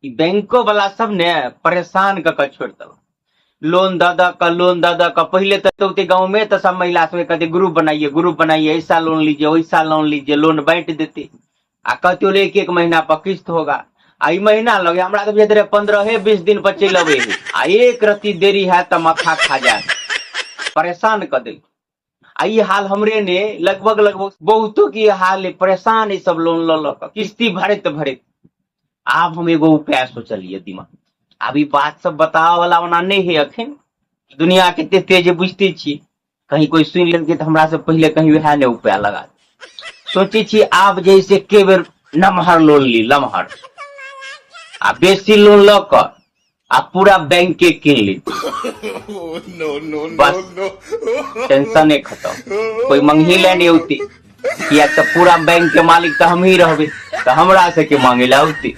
ई बैंको वाला सब ने परेशान कऽ कऽ छोड़ि देलक। लोन दऽ दऽ कऽ, लोन दऽ दऽ कऽ। पहिले तऽ औते गाँव में तऽ सब महिला सब कहते ग्रुप बनाइए, ग्रुप बनाइए, ऐसा लोन लीजिए, वैसा लोन लीजिए, लोन बांटि देते आ कहते एक एक महीना पर किस्त होगा। आ ई महीना लगे हमरा तऽ बुझाइत रहै 15-20 दिन पर चलि अबै है, आ एक रत्ती देरी हैत तऽ माथा खा जायत, परेशान कऽ देल। आ ई हाल हमरे ने, लगभग लगभग बहुतो के हाल है, परेशान है सब लोन लऽ लऽ कऽ किस्ती भरैत भरैत। आब हम एगो उपाय सोचलियै दिमाग, आब ई बात सब बताबऽ वाला ओना नहि है अखन, दुनिया कते तेज है बुझते छी, कहीं कोई सुनि लेलकै तऽ हमरा से पहिले कहीं वएह ने उपाय लगा दे। सोचै छी आब जे से के बेर नमहर लोन ली, लमहर आ बेसी लोन लऽ कऽ आ पूरा बैंक के कीन ली। No, no, no, बस no. टेंशने खत्म, कोई मंगही ले नहीं औती, किया तऽ पूरा बैंक के मालिक तऽ हमही रहबै, तऽ हमरा से के मांगे ला औती।